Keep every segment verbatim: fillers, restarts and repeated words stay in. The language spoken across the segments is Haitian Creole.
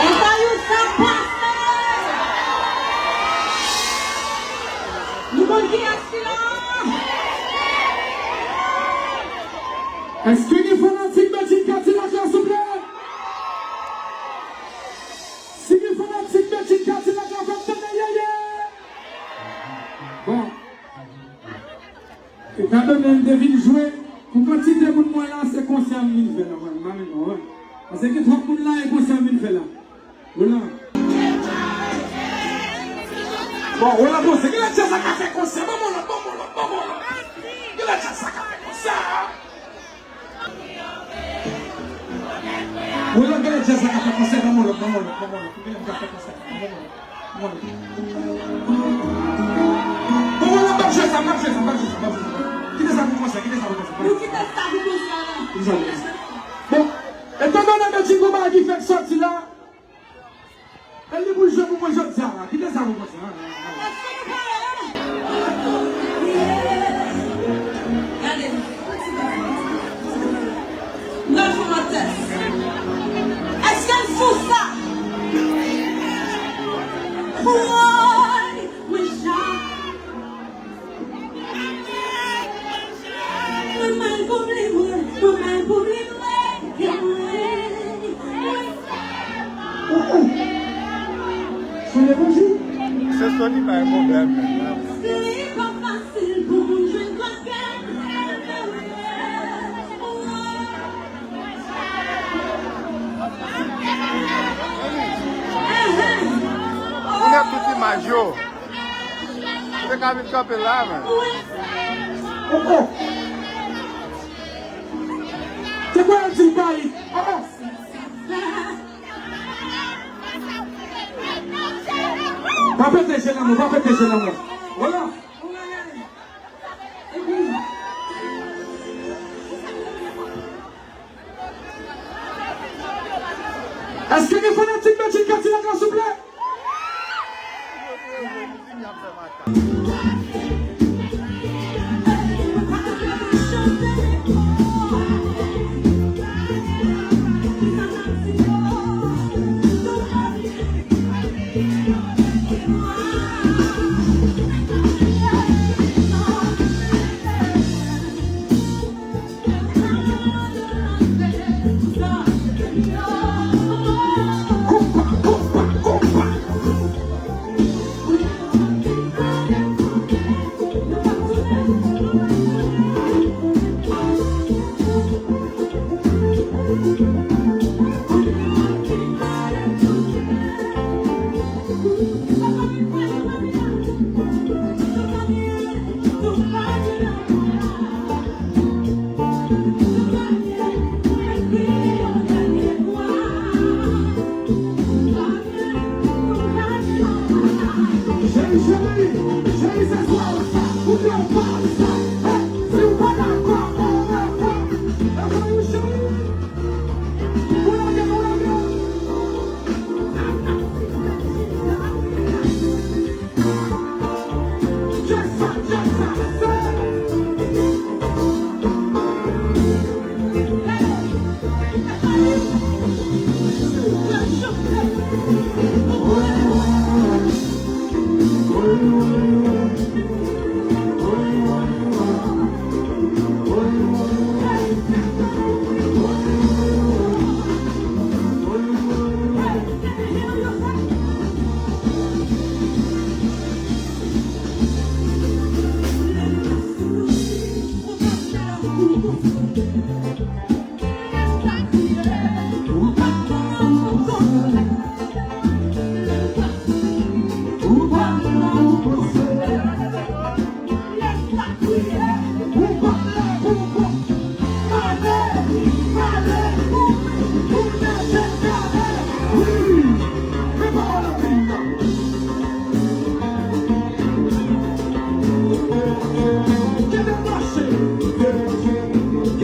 Anba yo sa pase! Nou konn kiyès ki la? Èske gen fanatik Bedjine Cadillac la, souple? Si gen fanatik Bedjine Cadillac la, fè m tande yeye. Bon. Etandone m te vin jwe, pou kantite moun mwen la, se konsè m vin fè la, mwen, mwen, mwen. Paske gen twòp moun la, e konsè m vin fè la. Roland. Bon, Roland Posé, kilè djaz la ka fè konsè? Ban m yon lòt, ban m yon lòt, ban m yon lòt. Kilè djaz la ka fè konsè? Roland, kilè djaz la ka fè konsè? Ban m yon lòt, ban m yon lòt, ban m yon lòt. Kilè m ka fè konsè? Ban m yon lòt, ban m yon lòt. Bon, Roland, m ap jwe sa, m ap jwe sa, m ap jwe sa, m ap jwe sa. Kite sa pou konsè, kite sa pou konsè. Nou kite sa pou konsè la. Kite sa pou konsè. Bon, etandone Bedjine gon bagay ki fèk sòti la, e li pou l jwe pou mwen jodi a la. Kite sa pou mwen sa. Gade. M pral fè yon lòt tès. Èske l fou sa? Woy, mwen ja. Mwen mal pou li, mwen, mwen mal pou li, mwen, mwen. Oh, oh. Se levanjil. Se sòti bay pwoblèm menm. Li pa fasil pou moun jwenn kòkèt. Ou gen tout imaj yo. Te ka vin kanpe la, men. Oh, oh. Te kwè l di l pa yi. Oh, oh. Pa pete je lanmou, pa pete je lanmou. Vwala. Èske gen fanatik Bedjine Cadillac la, souple? Cheri, cheri, cheri, se swa ou sa, ou te ou pa ou sa. Hey, si ou pa dakò, ou dakò. Dakò, wi, cheri. Ou lage, ou lage.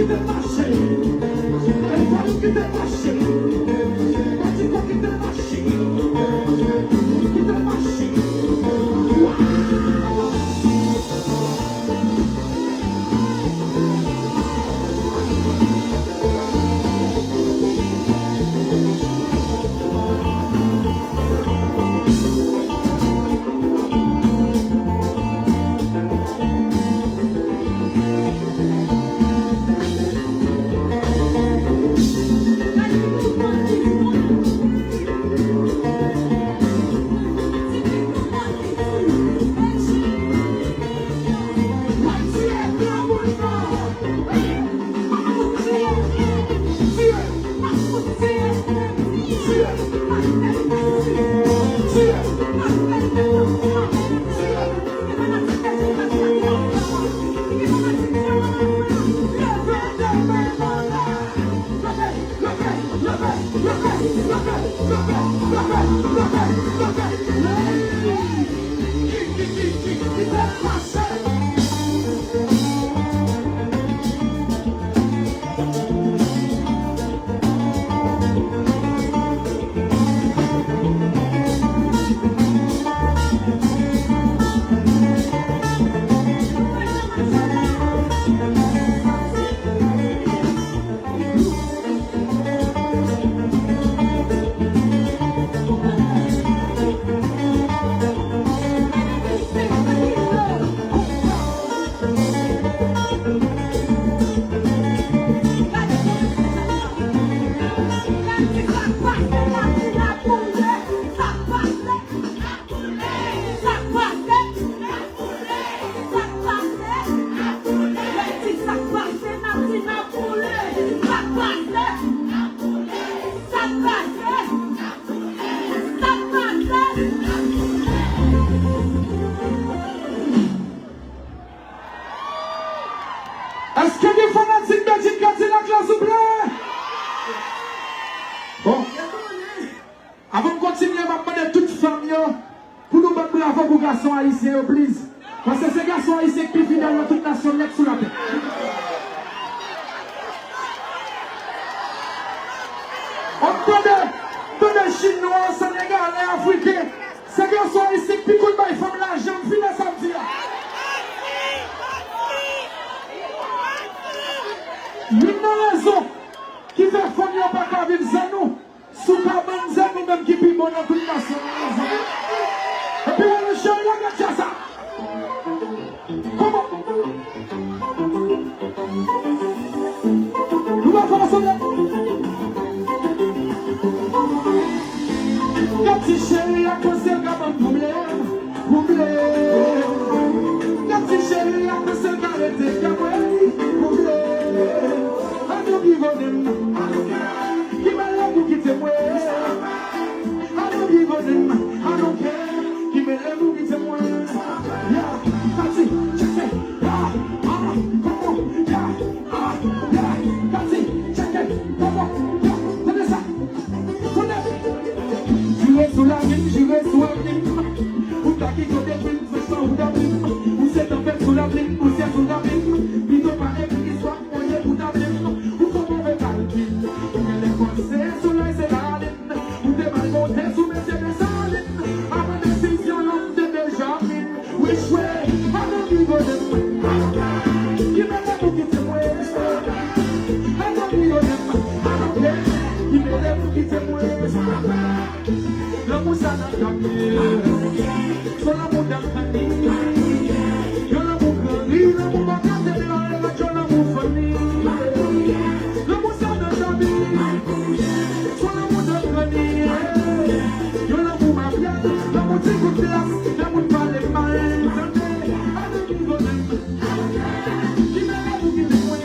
Kite mache, kite mache. Kite mache. Kite mache. Èske gen fanatik Bedjine Cadillac la, souple? Bon. Avan m kontinye, m ap mande tout fanm yo pou nou bat bravo pou gason ayisyen yo, please. Paske se gason ayisyen ki pi fidèl nan tout nasyon nèt sou latè. Ò, tande, tande chinwa, senegalè, afriken. Se gason ayisyen ki pi konn bay fanm lajan, m fini sa m di a. Youn nan rezon ki fè fanm yo pa ka viv san nou, si w ka bann zè nou menm ki pi bon nan tout nasyon an, zè. Epi wè nou cheri la, gad sa. Kòman? Nou pa fè ansanm la. Gad ti cheri a, panse l ka banm pwoblèm, pwoblèm. Gad ti cheri a, panse l ka rete kè mwen, pwoblèm. An nou ki vonnen m. Ki mele pou kite mwen. I don't give a damn, I don't care. Ki mele pou kite mwen. Yeah, Katy, check it. Ah, ah, come on. Yeah, ah, yeah. Katy, check it. Come on. Yeah, tande sa. Tande. Jire sou lavi m, jire sou avni m. Ou ta ki kote pou m, fè sa ou ta vle m. Ou se tanpèt sou lavi m, pousyè sou lavi m. Pito pa ekri istwa. Olye pou ta vle m, ou fè move kalkil. Ou genlè panse solèy se lalin. Ou te mal monte sou mesye Desalin. Avan desizyon an, m te deja vin. Which way? I don't give a damn. Ki mele pou kite mwen. I don't give a damn. I don't care. Ki mele pou kite mwen. Lanmou sa nan kè m ye. Se lanmou dan fanmi. Yon lanmou gran ri, lanmou bò katedral, yon lanmou fanmi. Lanmou sa nan fanmi. Se lanmou dan fanmi. Yon lanmou mafya, lanmou ti kout glas, lanmou pale mal. Tande, ane ki vonnen. Ki mele pou kite mwen.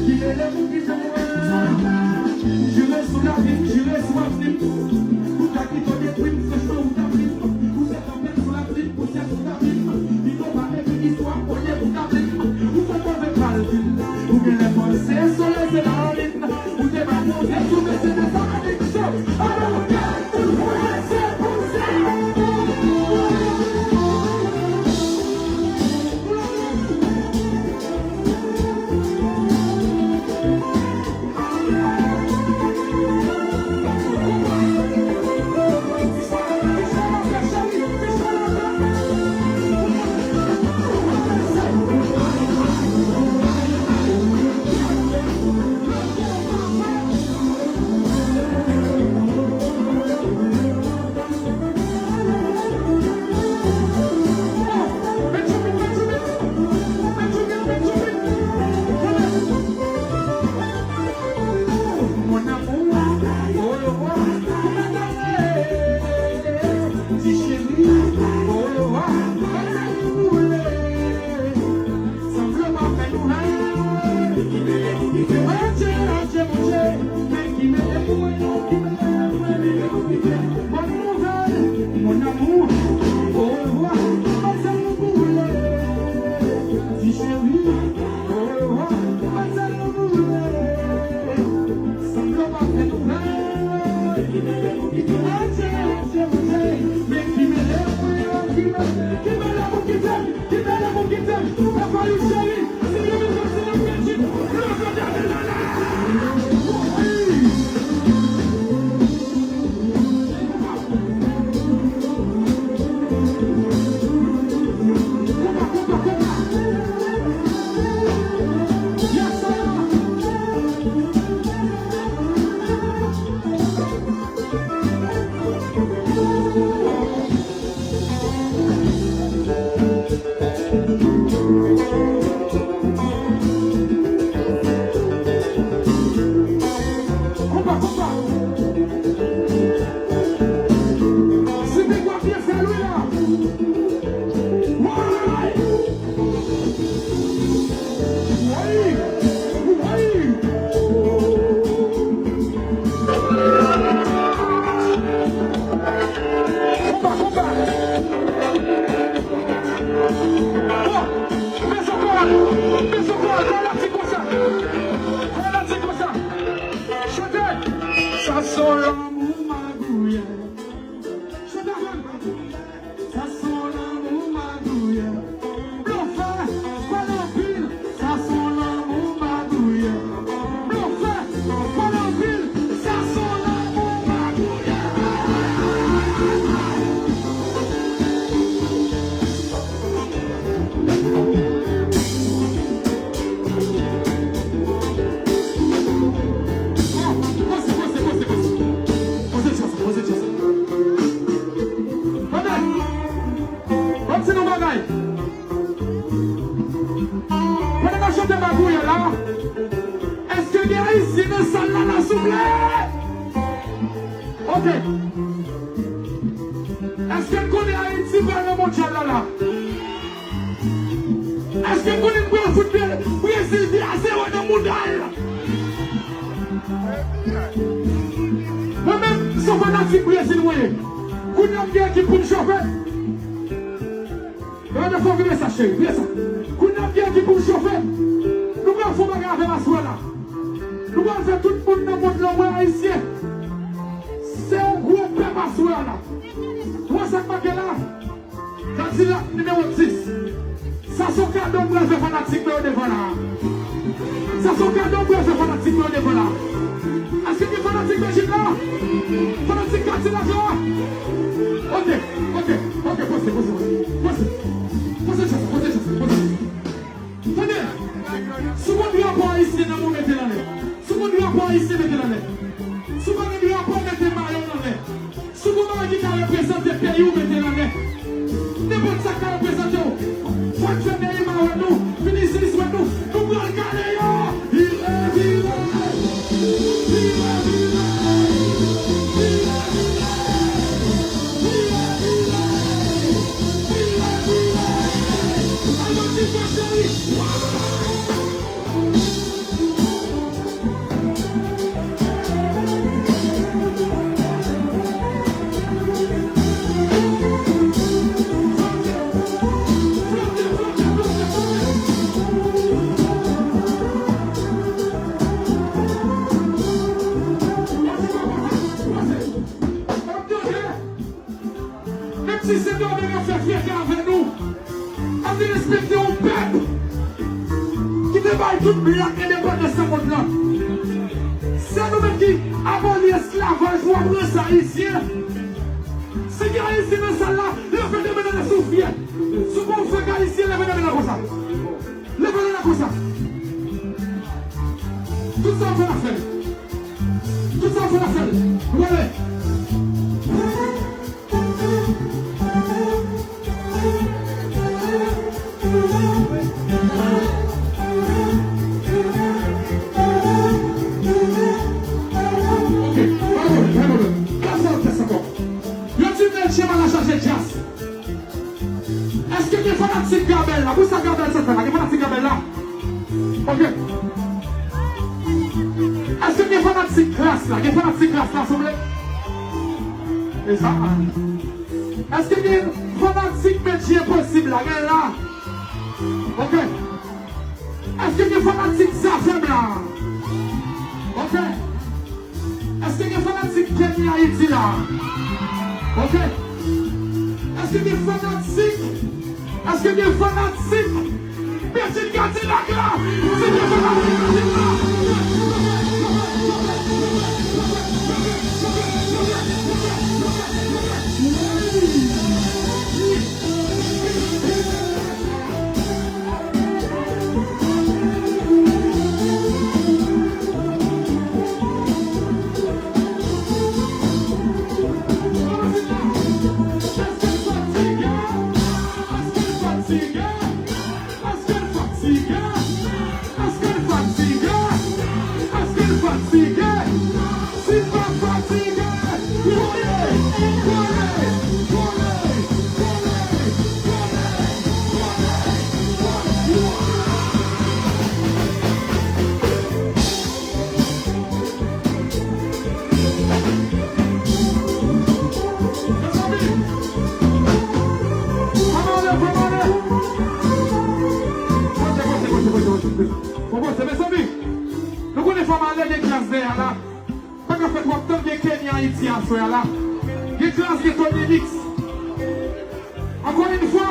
Ki mele pou kite mwen. Jire sou lavi m, jire sou avni m. Ou ta kite w detwi m, se chan ou ta vin. Ou se tanpèt sou lavi m, pousyè sou lavi m. Pito pa ekri istwa, olye pou ta vin. Ou fè move kalkil. Ou genlè panse solèy se lalin. Ou te bay yon tèt sou mesye Desalin. So, I don't care. Ou se pouse. Konpa, konpa. Si te gwa pye fè lwi la. Woy! Woy! Woy! Konpa, konpa. Bon, mezon koral, mezon koral, fanatik konsa. Fanatik konsa. Chante. Sa se lanmou magouyè. Chante avè m. Sa se lanmou magouyè. Blofè, pale anpil. Sa se lanmou magouyè. Blofè, pale anpil. Sa se lanmou magouyè. Poze, poze, poze, poze. Poze chans, poze chans. Tande! Ban m di nou bagay. Pandan n ap chante magouyè la, èske gen Ayisyen nan sal la la, souple? Ok. Èske n konnen Ayiti pral nan mondyal la la? Èske n konnen n pral fout Brezil de a zewo nan mondyal? Mwen menm, se yon fanatik Brezil mwen ye. Kounye a m gen ekip pou m chofe. Gade fò vire sa, cheri, vire sa. Kounye a m gen ekip pou m chofe. Nou pral fè yon bagay avè m aswè la. Nou pral fè tout moun nan mond lan wè Ayisyen. Se yon gwo pèp aswè la. Ou wè sa k make la? Kadilak nimewo dis. Sa se yon kado m pral fè fanatik mwen yo devan la. Sa se yon kado m pral fè fanatik mwen yo devan la. Èske gen fanatik Bèjik la? Fanatik Kadilak la? Ok, ok, ok, poze, poze, poze. Poze. Poze chans, poze chans, poze chans. Tande! Si w gen drapo ayisyen nan men w, mete l anlè. Si w gen drapo ayisyen, mete l anlè. Si w pa gen drapo, mete mayo w anlè. Si w gen bagay ki ka reprezante peyi w, mete l anlè. Nenpòt sa k ka reprezante w. Fò n fè peyi m a wè nou. Fini isit, isit wè nou. Nou pral kale yo. Vire, vire. Vire, vire. Vire, vire. Vire, vire. Alò, ti frè cheri. Menm si Sendomeng ap fè fyète avè nou, ann respekte yon pèp ki te bay tout blak endepandans nan mond lan. Se nou menm ki aboli esklavaj pou ap ranse Ayisyen. Si gen Ayisyen nan sal la, leve de men nan si w fyè. Si w pa yon frè Ayisyen, leve de men nan konsa. Leve de men nan konsa. Tout sa w fè n ap fè l. Tout sa w fè n ap fè l. Nou prale. Ok, pa pwoblèm, pa pwoblèm. Gad sa orkès ankò. Yo di Melchie mal a chaje djaz. Èske gen fanatik Gabèl la? Poukisa Gabèl sa fè la? Gen fanatik Gabèl la? Ok. Èske gen fanatik Klass la? Gen fanatik Klass la, souple? E sa. Èske gen fanatik Metye Enposib la? Gen la? Ok. Èske gen fanatik Zafèm la? Ok. Èske gen fanatik Kenny Haiti la? Ok. Èske gen fanatik? Èske gen fanatik Betty Cadillac la? Si gen fanatik Betty la. Èske l fatige? Èske l fatige? Si l pa fatige, vole, vole, vole, vole, vole, vole, vole. Mezanmi, fò m ale, fò m ale. Poze, poze, poze, poze, poze. Bon, bon, se mezanmi, nou konnen fò m ale, gen Klass dèyè la. Pa ka fè twòp tan, gen Kenny Haiti aswè a la. Gen Klass, gen Tony Mix. Ankò yon fwa,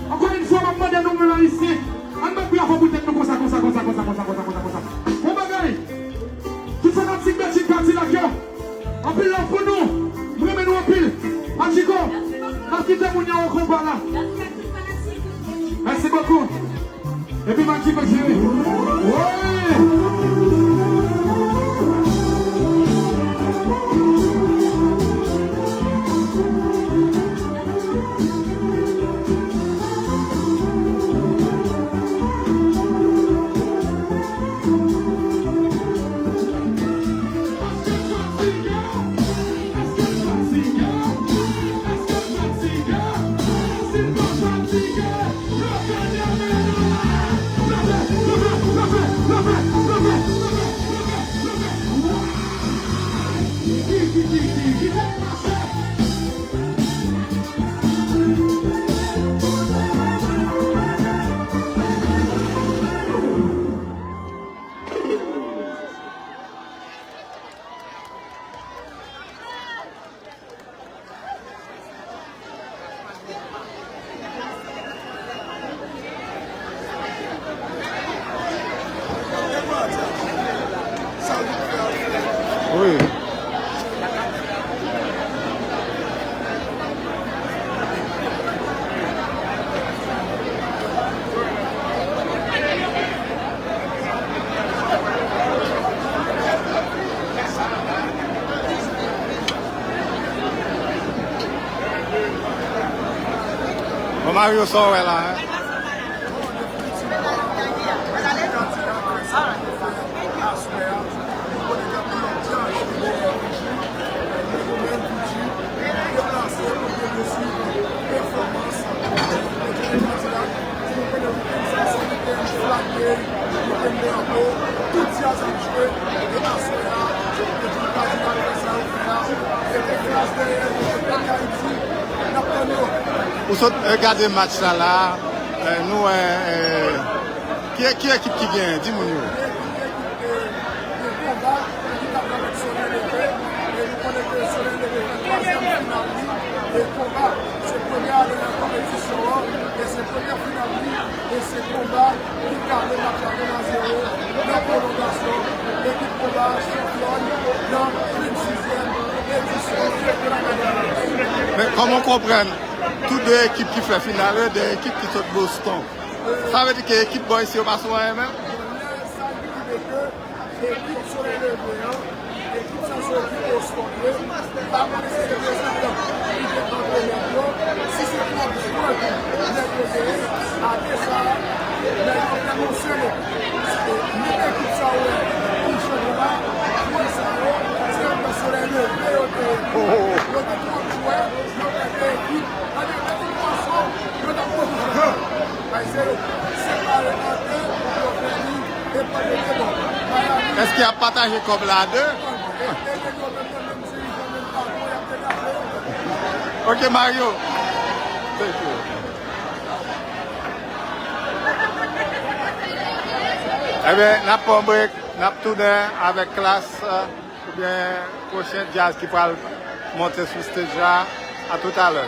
ankò yon fwa, m ap mande nou, menm Ayisyen, ann bat bravo pou tèt nou konsa, konsa, konsa. Bon bagay. Tout fanatik Betty Cadillac yo, anpil love pou nou. M renmen nou anpil. Machiko, n ap kite moun yo o konba la. Mèsi bokou. Epi Machiko jere. Woy! Wi. Bon, Mario, sa w wè la, hein? Ou sot, eh, gade match la la, eh, nou wè, eh, ki, ki ekip ki genyen? Di moun yo. Gen konba ki t ap avèk Solèy Leve, e nou konnen ke Solèy Leve fè twazyèm final li, e konba se premye ane nan konpetisyon an, e se premye final li, e se konba ki kale match la un a zéro nan pwolongasyon, ekip konba chanpyòn nan vennsizyèm edisyon chanpyona Kanada. Men kòman w konprann tou de ekip ki fè final yo, de ekip ki sot Boston? Sa vle di ke ekip bò isi yo pa sou anyen menm? Lè sa rive ke ekip Solèy Leve an, ekip sa se ekip Boston ye, pa konnen si se prezidan ki te antrenè yo, si se twòp jwè tou nèg yo genyen, apre sa, nèg yo fè yon sele. E menm ekip sa yo ki jwe la, jwè sa yo, se anba Solèy Leve yo te ye. Yo te twòp jwè, yo fè de ekip. Gade, gade yon fason yo t ap pwodui jwè sa yo. Ayisyen yo separe an de, yo fè li. Èske y ap pataje kòb la a de? Ok, Mario. Thank you. Ebyen, n ap pran break, n ap tounen avèk Klass, euh, pou Gen pwochen djaz ki pral monte sou stage la. A toutalè.